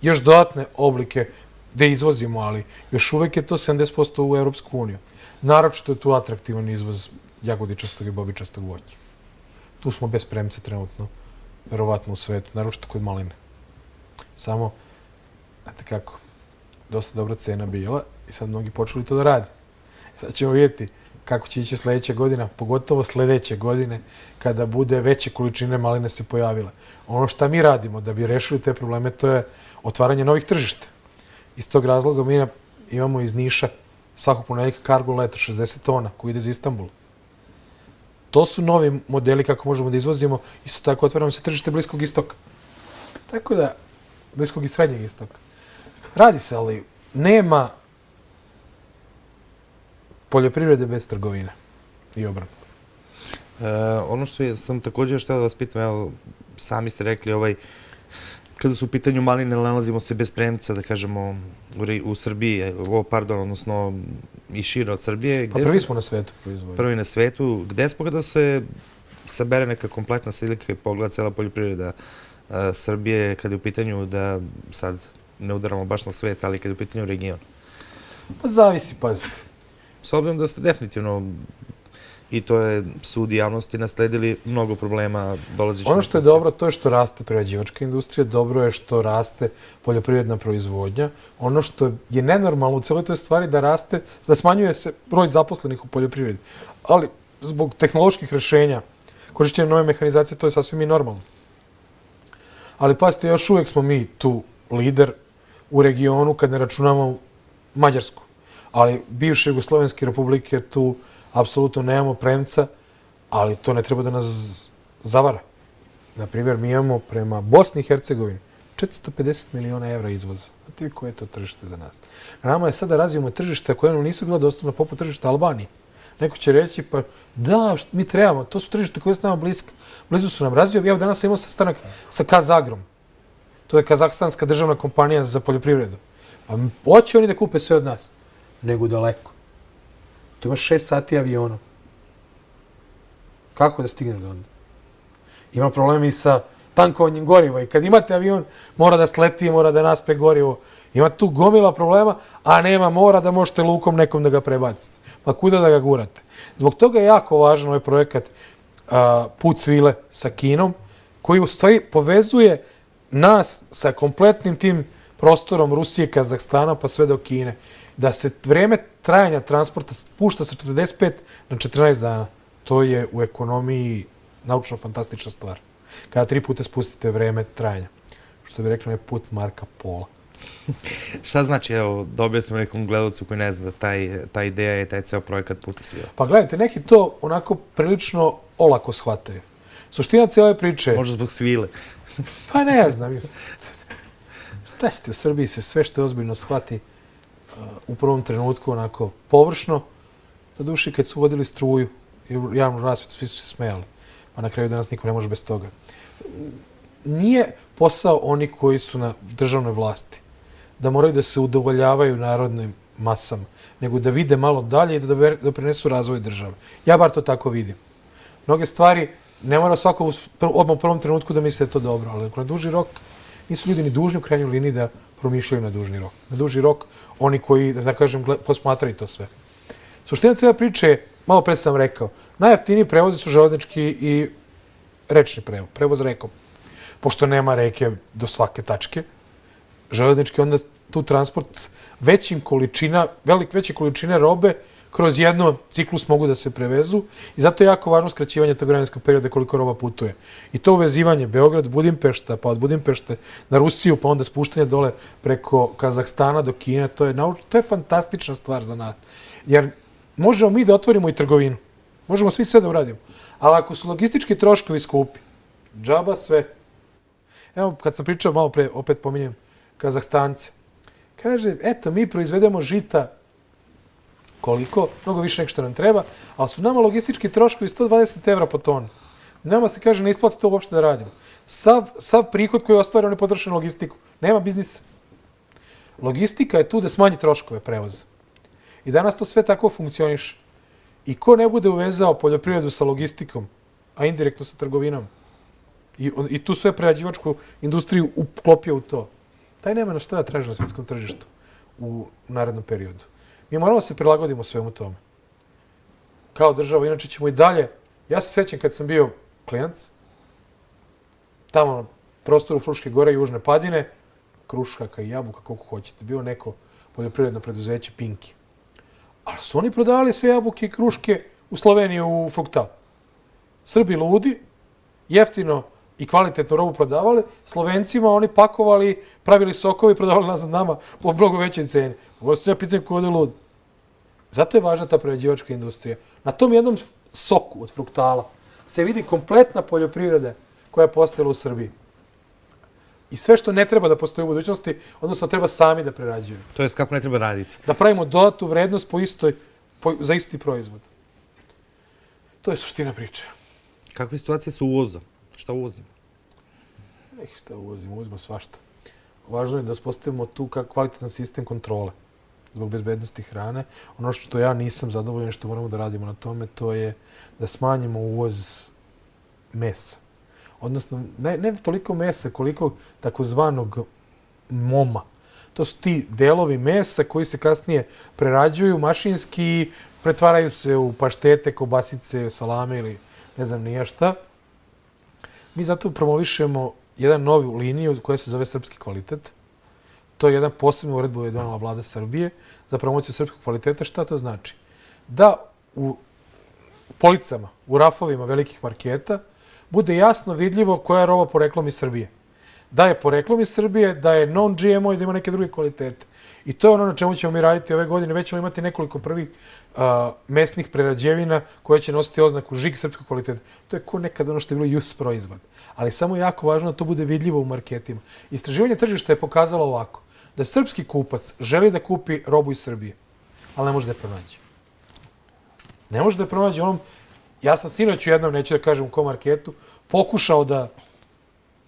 još dodatne oblike gde izvozimo, ali još uvek je to 70% u Europsku uniju. Naročito je tu atraktivan izvoz jagodičastog i bobičastog voća. Tu smo bez premca trenutno, verovatno u svetu, naročito kod maline. Samo, znate kako, dosta dobra cena bila i sad mnogi počeli to da rade. Sad ćemo vidjeti kako će ići sljedeća godina, pogotovo sljedeće godine, kada bude veće količine maline se pojavile. Ono što mi radimo da bi rešili te probleme, to je otvaranje novih tržišta. Iz tog razloga mi imamo iz Niša svakog ponedeljka kargo leto 60 tona koji ide za Istanbul. To su novi modeli kako možemo da izvozimo. Isto tako otvaramo se tržište Bliskog istoka. Tako da, Bliskog i Srednjeg istoka. Radi se, ali nema poljoprivrede bez trgovine i obrnuto. Ono što sam također htio da vas pitam, evo, sami ste rekli, kada su u pitanju maline, nalazimo se bez premca, da kažemo, u Srbiji, odnosno i šire od Srbije. Pa prvi smo na svetu proizvodnje. Prvi na svetu. Gde smo kada se sabere neka kompletna slika i pogleda cela poljoprivreda Srbije, kada je u pitanju da sad ne udaramo baš na svet, ali kada je u pitanju region? Pa zavisi, pazite. S obzirom da ste definitivno i to je sud i javnosti nasledili mnogo problema dolazeći. Ono što je dobro, to je što raste prerađivačka industrija, dobro je što raste poljoprivredna proizvodnja. Ono što je nenormalno u celoj toj stvari da smanjuje se broj zaposlenih u poljoprivredi. Ali zbog tehnoloških rešenja, korišćenja nove mehanizacije, to je sasvim i normalno. Ali pazite, još uvijek smo mi tu lider u regionu kad ne računamo Mađarsku. Ali bivše Jugoslovenske republike tu apsolutno nemamo premca, ali to ne treba da nas zavara. Naprimjer, mi imamo prema Bosni i Hercegovini 450 miliona evra izvoza. Znate vi koje je to tržište za nas? Nama je sada razvijemo tržište koje nam nisu bila dostupna poput tržišta Albanije. Neko će reći, pa da, mi trebamo, to su tržište koje su nama blizu su nam razvijali. Evo danas imamo sastanak sa Kazagrom. To je kazahstanska državna kompanija za poljoprivredu. Pa hoće oni da kupe sve od nas, nego daleko. To ima 6 sati avionom. Kako da stigne do onda? Ima problem i sa tankovanjem goriva. I kad imate avion, mora da sleti, mora da naspe gorivo. Ima tu gomila problema, a nema mora da možete lukom nekom da ga prebacite. Pa kuda da ga gurate? Zbog toga je jako važan ovaj projekat Put svile sa Kinom, koji u stvari povezuje nas sa kompletnim tim prostorom Rusije, Kazahstana pa sve do Kine. Da se vreme trajanja transporta pušta sa 45 na 14 dana. To je u ekonomiji naučno fantastična stvar. Kada 3 puta spustite vreme trajanja. Što bi rekli, je put Marka Pola. Šta znači, evo, dobio sam nekom gledalcu koji ne zna da ta ideja je taj ceo projekat Puta svila? Pa gledajte, neki to onako prilično olako shvataju. Suština cijele priče... Možda zbog svile. Pa ne znam. Šta ćete, u Srbiji se sve što je ozbiljno shvati u prvom trenutku onako površno. Do duši kad su uvodili struju i javnu rasvetu, svi su se smejali. Pa na kraju danas niko ne može bez toga. Nije posao oni koji su na državnoj vlasti da moraju da se udovoljavaju narodnim masama, nego da vide malo dalje i da prenesu razvoj države. Ja bar to tako vidim. Mnoge stvari ne mora svako odmah u prvom trenutku da misle da je to dobro, ali na duži rok nisu ljudi ni dužni u krajnjoj liniji da promišljaju na dužni rok. Na duži rok oni koji, da kažem, posmatraju to sve. Suština cijela priče je, malo pre sam rekao, najjeftiniji prevozi su železnički i rečni prevoz rekom. Pošto nema reke do svake tačke, železnički onda tu transport veće količine robe kroz jedno ciklus mogu da se prevezu i zato je jako važno skraćivanje tog vremenskog perioda koliko roba putuje. I to uvezivanje Beograd-Budimpešta, pa od Budimpešte na Rusiju, pa onda spuštanje dole preko Kazahstana do Kine, to je fantastična stvar za nas. Jer možemo mi da otvorimo i trgovinu. Možemo svi sve da uradimo. Ali ako su logistički troškovi skupi, džaba sve. Evo, kad sam pričao malo pre, opet pominjem Kazahstance. Kaže, eto, mi proizvedemo žita koliko, mnogo više nego što nam treba, ali su nama logistički troškovi 120 evra po tonu. Nama se kaže, ne isplati to uopšte da radimo. Sav prihod koji je ostvaren, on je potrošen na logistiku. Nema biznisa. Logistika je tu da smanji troškove prevoza. I danas to sve tako funkcioniše. I ko ne bude uvezao poljoprivredu sa logistikom, a indirektno sa trgovinom, i tu sve prerađivačku industriju uklopio u to, taj nema na šta da traži na svetskom tržištu u narednom periodu. Mi moramo se prilagodimo svemu tome. Kao država, inače ćemo i dalje. Ja se sećam kad sam bio klijent, tamo na prostoru Fruške gore i Južne Padine, krušaka i jabuka, koliko hoćete, bio neko poljoprivredno preduzeće Pinki. Ali su oni prodavali sve jabuke i kruške u Sloveniji u Fruktal. Srbi ludi, jeftino i kvalitetnu robu prodavali, Slovencima oni pakovali, pravili sokovi i prodavali nazad nama po mnogo većoj ceni. Ovo se ja pitam ko je lud. Zato je važna ta prerađivačka industrija. Na tom jednom soku od fruktala se vidi kompletna poljoprivreda koja je postojala u Srbiji. I sve što ne treba da postoji u budućnosti, odnosno treba sami da prerađuju. To jest kako ne treba raditi. Da pravimo dodatnu vrednost za isti proizvod. To je suština priče. Kakve situacije su uvozom? Šta uvozimo? Šta uvozimo? Uvozimo svašta. Važno je da uspostavimo tu kvalitetan sistem kontrole zbog bezbednosti hrane. Ono što ja nisam zadovoljan, što moramo da radimo na tome, to je da smanjimo uvoz mesa. Odnosno, ne toliko mesa, koliko takozvanog moma. To su ti delovi mesa koji se kasnije prerađuju mašinski, pretvaraju se u paštete, kobasice, salame ili ne znam nije šta. Mi zato promovišemo jedan novu liniju koja se zove srpski kvalitet. To je jedan posebnu uredbu je donala vlada Srbije za promociju srpskog kvaliteta. Šta to znači? Da u policama, u rafovima velikih marketa bude jasno vidljivo koja je roba poreklom iz Srbije. Da je poreklom iz Srbije, da je non-GMO i da ima neke druge kvalitete. I to je ono na čemu ćemo mi raditi ove godine. Već ćemo imati nekoliko prvih mesnih prerađevina koje će nositi oznaku žig srpskog kvaliteta. To je ko nekad ono što je bilo JUS proizvod. Ali samo je jako važno da to bude vidljivo u marketima. Istraživanje tržišta je pokazalo ovako. Da srpski kupac želi da kupi robu iz Srbije, ali ne može da je pronađe. Ne može da je pronađe onom... Ja sam sinoć u jednom, neću da kažem u kom marketu, pokušao da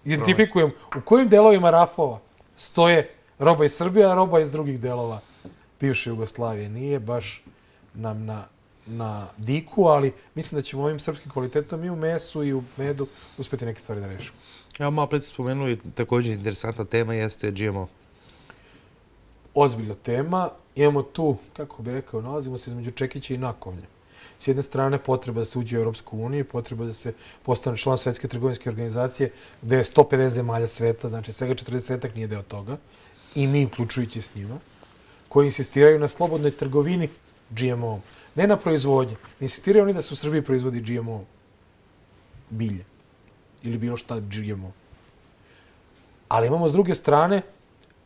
identifikujem u kojim delovima rafova stoje roba iz Srbije, a roba iz drugih delova bivše Jugoslavije. Nije baš nam na diku, ali mislim da ćemo ovim srpskim kvalitetom i u mesu i u medu uspjeti neke stvari da rešimo. Ja malo pred spomenuli, također interesantna tema jeste GMO. Ozbiljna tema. Imamo tu, kako bih rekao, nalazimo se između čekića i nakovnja. S jedne strane potreba da se uđe u Europsku uniju, potreba da se postane član Svetske trgovinske organizacije gde je 150 zemalja sveta, znači svega 40-ak nije deo toga, i mi uključujući s njima, koji insistiraju na slobodnoj trgovini GMO. Ne na proizvodnji. Ne insistiraju oni da se u Srbiji proizvodi GMO bilje ili bilo šta GMO. Ali imamo s druge strane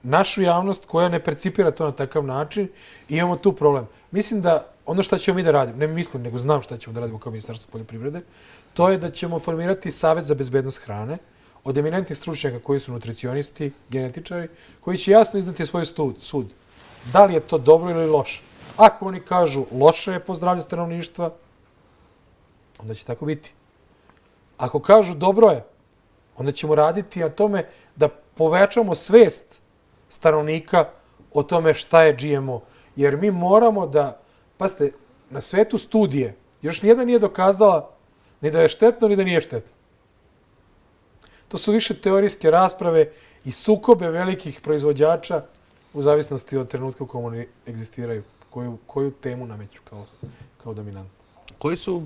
našu javnost koja ne percipira to na takav način i imamo tu problem. Mislim da ono što ćemo mi da radimo, ne mislim, nego znam šta ćemo da radimo kao Ministarstvo poljoprivrede, to je da ćemo formirati Savet za bezbednost hrane od eminentnih stručnjaka koji su nutricionisti, genetičari, koji će jasno iznati svoj sud. Da li je to dobro ili loše? Ako oni kažu loše je po zdravlje stanovništva, onda će tako biti. Ako kažu dobro je, onda ćemo raditi na tome da povećamo svest stanovnika o tome šta je GMO. Jer mi moramo da, pazite, na svetu studije, još nijedna nije dokazala ni da je štetno, ni da nije štetno. To su više teorijske rasprave i sukobe velikih proizvođača u zavisnosti od trenutka u kojem oni egzistiraju, koju temu nameću kao dominantnu. Koji su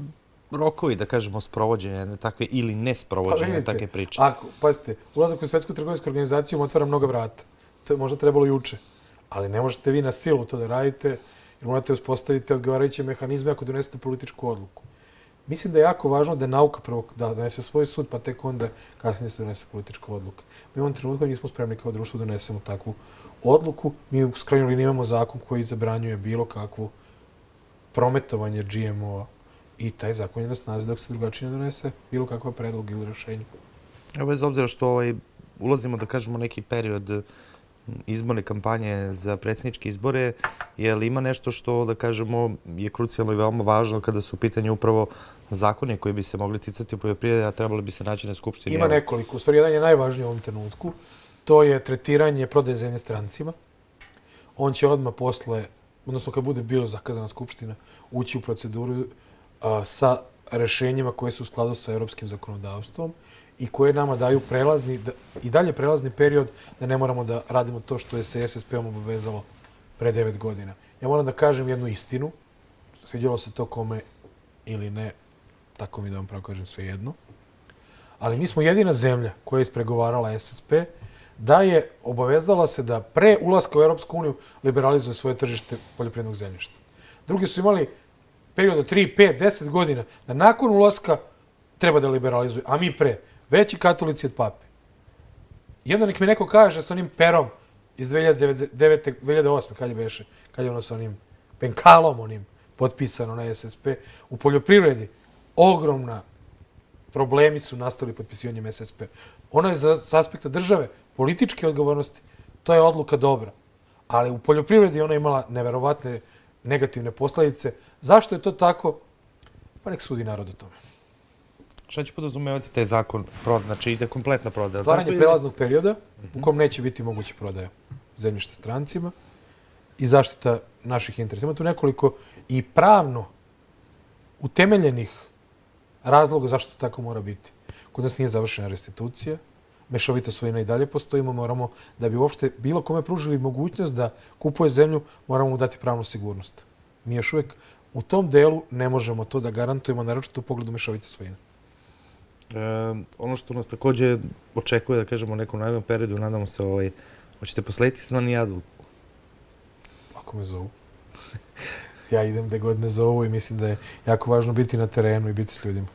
rokovi, da kažemo, sprovođenja takve ili nesprovođenja takve priče? Pazite, ulazak u Svetsku trgovinsku organizaciju otvara mnoga vrata. To je možda trebalo juče. Ali ne možete vi na silu to da radite, jer morate uspostaviti odgovarajuće mehanizme ako donesete političku odluku. Mislim da je jako važno da nauka prvo da donese svoj sud, pa tek onda kasnije se donese politička odluka. Mi u ovom trenutku nismo spremni kao društvo da donesemo takvu odluku. Mi u krajnjoj liniji imamo zakon koji zabranjuje bilo kakvu prometovanje GMO-a i taj zakon je na snazi dok se drugačije ne donese bilo kakva predlog ili rešenje. Bez obzira što ulazimo, da kažemo, neki period izborne kampanje za predsjedničke izbore, je li ima nešto što, da kažemo, je krucijalno i veoma važno kada su u pitanju upravo zakone koji bi se mogli ticati poljoprivrede, a trebali bi se naći na Skupštini? Ima nekoliko. U stvari, jedan je najvažniji u ovom trenutku. To je tretiranje prodaje zemlje strancima. On će odmah posle, odnosno kad bude bilo zakazana Skupština, ući u proceduru sa rešenjima koje su u skladu sa europskim zakonodavstvom i koje nama daju i dalje prelazni period da ne moramo da radimo to što je se SSP-om obavezalo pre 9 godina. Ja moram da kažem jednu istinu, sviđalo se to kome ili ne, tako mi da vam pravo kažem sve jedno, ali mi smo jedina zemlja koja je ispregovarala SSP da je obavezala se da pre ulaska u Europsku uniju liberalizuje svoje tržište poljoprivrednog zemljišta. Drugi su imali period od 3, 5, 10 godina da nakon ulaska treba da liberalizuje, a mi pre. Veći katolici od pape. I onda nek mi neko kaže s onim perom iz 2008. kad je ono sa onim penkalom onim potpisano na SSP. U poljoprivredi ogromna problemi su nastali potpisivanjem SSP. Ono je s aspekta države, političke odgovornosti, to je odluka dobra. Ali u poljoprivredi ona je imala neverovatne negativne posledice. Zašto je to tako? Pa nek sudi narod o tome. Šta će podrazumevati taj zakon? Znači ide kompletna prodaja? Stvaranje prelaznog perioda u kom neće biti moguće prodaja zemljišta strancima i zaštita naših interesa. Ima tu nekoliko i pravno utemeljenih razloga zašto tako mora biti. Kod nas nije završena restitucija, mešovita svojina i dalje postoji, moramo da bi uopšte bilo kome pružili mogućnost da kupuje zemlju, moramo mu dati pravnu sigurnost. Mi još uvijek U tom delu ne možemo to da garantujemo, naročito u pogledu mešovite svojine. Ono što nas takođe očekuje, da kažemo, u nekom narednom periodu, nadamo se, hoćete poslediti Slanijadu? Ako me zovu. Ja idem gde god me zovu i mislim da je jako važno biti na terenu i biti s ljudima.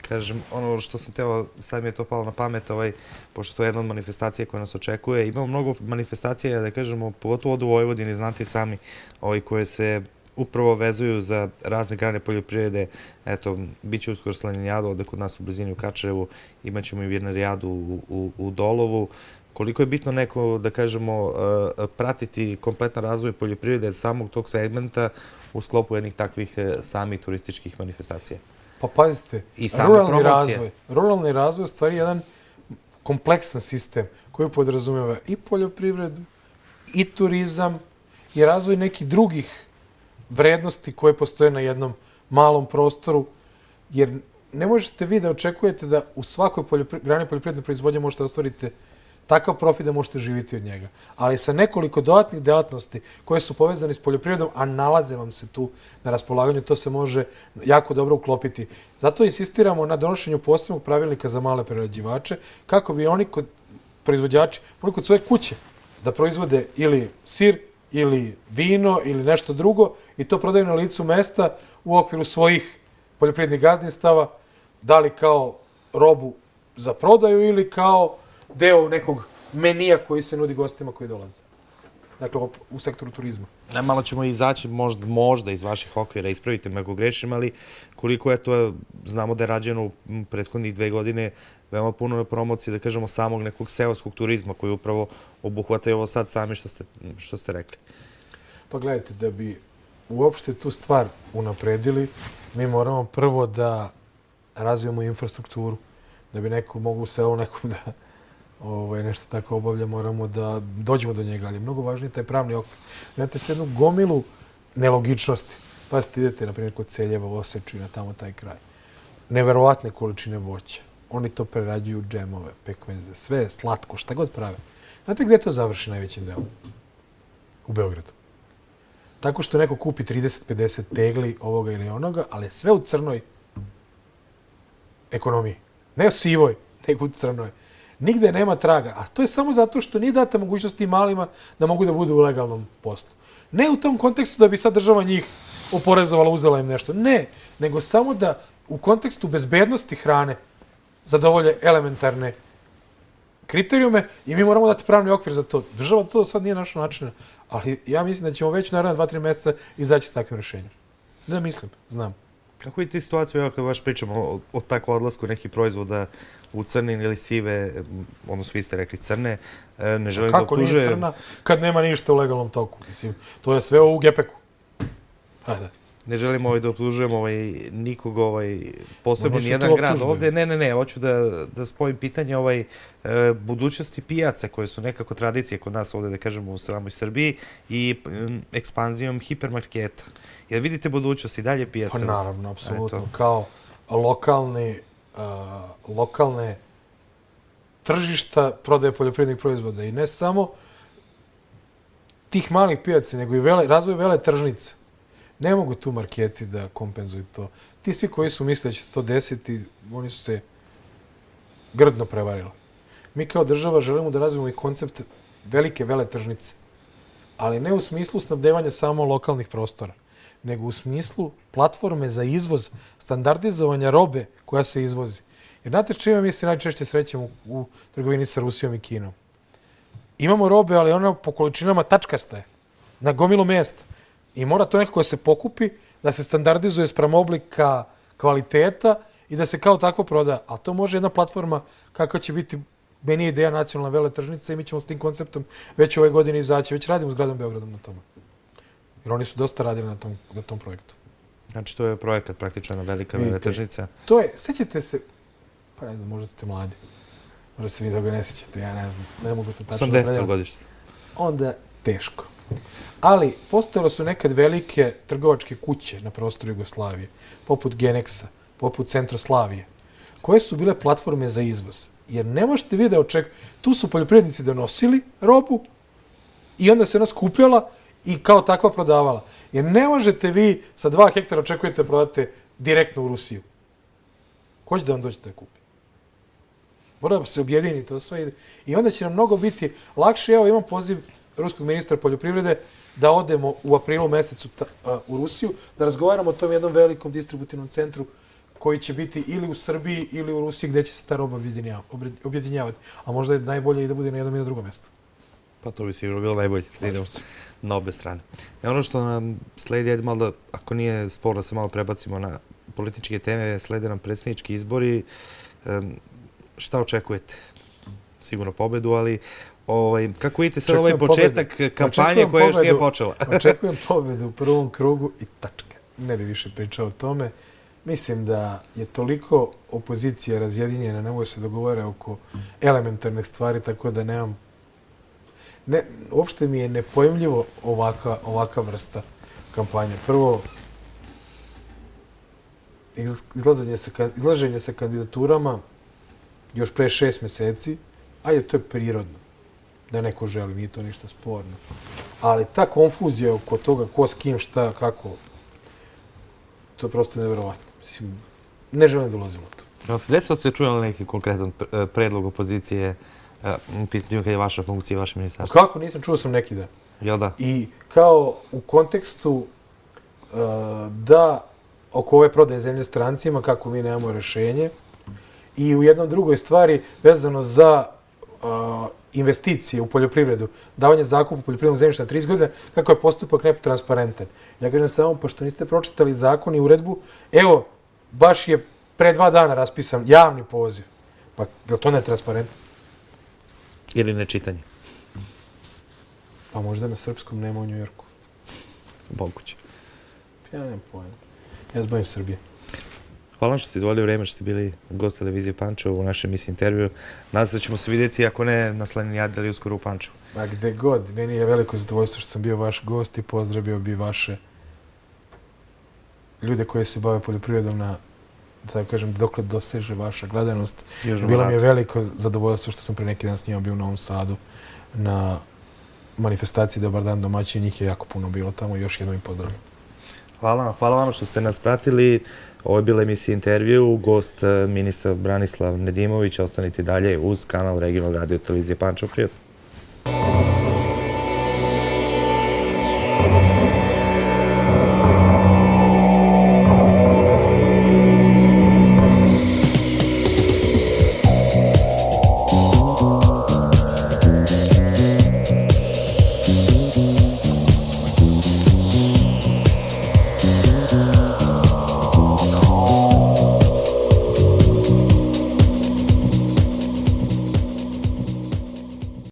Kažem, ono što sam teo, sad mi je to palo na pamet, pošto to je jedna od manifestacija koja nas očekuje. Imamo mnogo manifestacija, da kažemo, pogotovo od u Vojvodini, znate i sami, koje se upravo vezuju za razne grane poljoprivrede. Eto, bit će uskoro Slanijada, ovde kod nas u blizini u Kačarevu, imat ćemo i Virnerijadu u Dolovu. Koliko je bitno neko, da kažemo, pratiti kompletan razvoj poljoprivrede samog tog segmenta u sklopu jednih takvih samih turističkih manifestacija. Pa pazite, ruralni razvoj je u stvari jedan kompleksan sistem koji podrazumeva i poljoprivredu, i turizam, i razvoj nekih drugih vrednosti koje postoje na jednom malom prostoru, jer ne možete vi da očekujete da u svakoj grani poljoprivredne proizvodnje možete ostvariti takav profit da možete živjeti od njega. Ali sa nekoliko dodatnih delatnosti koje su povezane s poljoprivredom, a nalaze vam se tu na raspolaganju, to se može jako dobro uklopiti. Zato insistiramo na donošenju posebnog pravilnika za male prerađivače, kako bi oni proizvođači, oni kod svoje kuće da proizvode ili sir, ili vino, ili nešto drugo, i to prodaju na licu mesta u okviru svojih poljoprivrednih gazdinstava, da li kao robu za prodaju ili kao deo nekog menija koji se nudi gostima koji dolaze. Dakle, u sektoru turizma. Malo ćemo izaći možda iz vaših okvira, ispravite me ako grešim, ali koliko je to, znamo da je rađeno u prethodnih 2 godine veoma puno na promociji, da kažemo, samog nekog seoskog turizma koji upravo obuhvataju ovo sad sami što ste rekli. Pa gledajte, da bi uopšte tu stvar unapredili, mi moramo prvo da razvijemo infrastrukturu, da bi neko mogu u selu nekom da nešto tako obavlja, moramo da dođemo do njega, ali je mnogo važnije taj pravni okvir. Imate se jednu gomilu nelogičnosti. Pa ste idete, na primjer, kod Celjeva, Osečina, tamo taj kraj. Neverovatne količine voća. Oni to prerađuju u džemove, pekmeze, sve slatko, šta god prave. Znate gde to završi najvećim delom? U Beogradu. Tako što neko kupi 30-50 tegli ovoga ili onoga, ali sve u crnoj ekonomiji. Ne u sivoj, nego u crnoj. Nigde nema traga, a to je samo zato što nije data mogućnost tim malima da mogu da budu u legalnom poslu. Ne u tom kontekstu da bi sad država njih oporezovala, uzela im nešto. Ne, nego samo da u kontekstu bezbednosti hrane zadovolje elementarne kriterijume i mi moramo dati pravni okvir za to. Država to sad nije našla načina, ali ja mislim da ćemo već naravno 2-3 meseca izaći s takvim rešenjem. Ne mislim, znam. Kako vidite situaciju, evo kad baš pričamo o tako odlasku nekih proizvoda u crne ili sive, odnosno vi ste rekli crne, ne želim da optužujem... Kako nije crna kad nema ništa u legalnom toku? Mislim, to je sve u gepeku. Ne želim da optužujem nikog, posebno nijedan grad ovde. Ne, hoću da spojim pitanje budućnosti pijaca koje su nekako tradicije kod nas ovde, da kažemo, u samoj Srbiji i ekspanzijom hipermarketa. Jer vidite budućnost i dalje pijaca? Pa naravno, apsolutno. Kao lokalne tržišta prodaje poljoprivrednih proizvoda i ne samo tih malih pijaca, nego i razvoj vele tržnice. Ne mogu tu marketi da kompenzuju to. Ti svi koji su mislili da će to desiti, oni su se grdno prevarili. Mi kao država želimo da razvijemo i koncept velike veletržnice, ali ne u smislu snabdevanja samo lokalnih prostora, nego u smislu platforme za izvoz, standardizovanja robe koja se izvozi. Jer znate čime mi se najčešće srećemo u trgovini sa Rusijom i Kinom? Imamo robe, ali ona po količinama tačkasta je, na gomilu mjesta. I mora to nekako da se pokupi, da se standardizuje sprem oblika, kvaliteta i da se kao takvo proda. Ali to može jedna platforma kakva će biti, meni je ideja nacionalna veletržnica i mi ćemo s tim konceptom već ove godine izaći. Već radimo s gradom Beogradom na tome. Jer oni su dosta radili na tom projektu. Znači to je projekat praktično, velika veletržnica. To je, sećate se, pa ne znam, možda ste mladi. Možda se vi toga ne sećate, ja ne znam. Ne mogu se tačno predstaviti. 80. godište. Onda teško. Ali postojale su nekad velike trgovačke kuće na prostoru Jugoslavije, poput Genexa, poput Centroslavije, koje su bile platforme za izvoz. Jer ne možete vi da očekujete, tu su poljoprivrednici donosili robu i onda se ona skupljala i kao takva prodavala. Jer ne možete vi sa 2 hektara očekujete da prodate direktno u Rusiju. Ko će da vam dođete da kupi? Mora da se objedini to sve i onda će nam mnogo biti lakše. Evo, imam poziv ruskog ministra poljoprivrede da odemo u aprilu mesecu u Rusiju, da razgovaramo o tom jednom velikom distributivnom centru koji će biti ili u Srbiji ili u Rusiji gdje će se ta roba objedinjavati. A možda je najbolje i da bude na jednom i na drugom mjestu. Pa to bi sigurno bilo najbolje, da idemo na obe strane. I ono što nam sledi, ajde malo da, ako nije spor da se malo prebacimo na političke teme, slede nam predsjednički izbori. Šta očekujete? Sigurno pobedu, ali kako vidite sad ovaj početak kampanje koja još nije počela? Očekujem pobedu u prvom krugu i tačka. Ne bi više pričao o tome. Mislim da je toliko opozicija razjedinjena, ne mogu se dogovore oko elementarnih stvari, tako da nemam... Uopšte mi je nepojmljivo ovaka vrsta kampanje. Prvo, izlaženje sa kandidaturama još pre 6 meseci, ajde, to je prirodno da neko želi, nije to ništa sporno. Ali ta konfuzija oko toga ko s kim, šta, kako, to je prosto nevjerovatno. Mislim, ne želim da ulazim u to. Gde se čujali neki konkretan predlog opozicije u pitanju kad je vaša funkcija i vaše ministarstvo? Kako? Nisam, čuo sam neki dan. Jel da? I kao u kontekstu da oko ove prodaje zemlje strancima, kako mi nemamo rešenje, i u jednom drugoj stvari vezano za investicije u poljoprivredu, davanje zakupa poljoprivrednog zemljišta na 30 godina, kako je postupak netransparentan. Ja kažem samo, pošto niste pročitali zakon i uredbu, evo, baš je pre 2 dana raspisan javni poziv. Pa je li to netransparentnost? Ili nečitanje? Pa možda na srpskom, nema u Njujorku. Moguće. Ja nemam pojma. Ja se bavim Srbije. Hvala vam što ste izvolili vreme, što ste bili gost televizije Pančevo u našem intervju. Nadam se da ćemo se vidjeti, ako ne na Slaninijadi, ali uskoro u Pančevu. Ma gde god. Meni je veliko zadovoljstvo što sam bio vaš gost i pozdravio bi vaše ljude koji se bave poljoprivredom na, da tako kažem, dokle doseže vaša gledanost. Bilo mi je veliko zadovoljstvo što sam pre neki dan s njima bio u Novom Sadu na manifestaciji Dobar dan domaći. Njih je jako puno bilo tamo i još jednom im pozdravljam. Hvala vam što ste nas pratili. Ovo je bila emisija intervju. Gost ministar Branislav Nedimović. Ostanite dalje uz kanal Regionalne radio televizije Pančevo. Prijatno.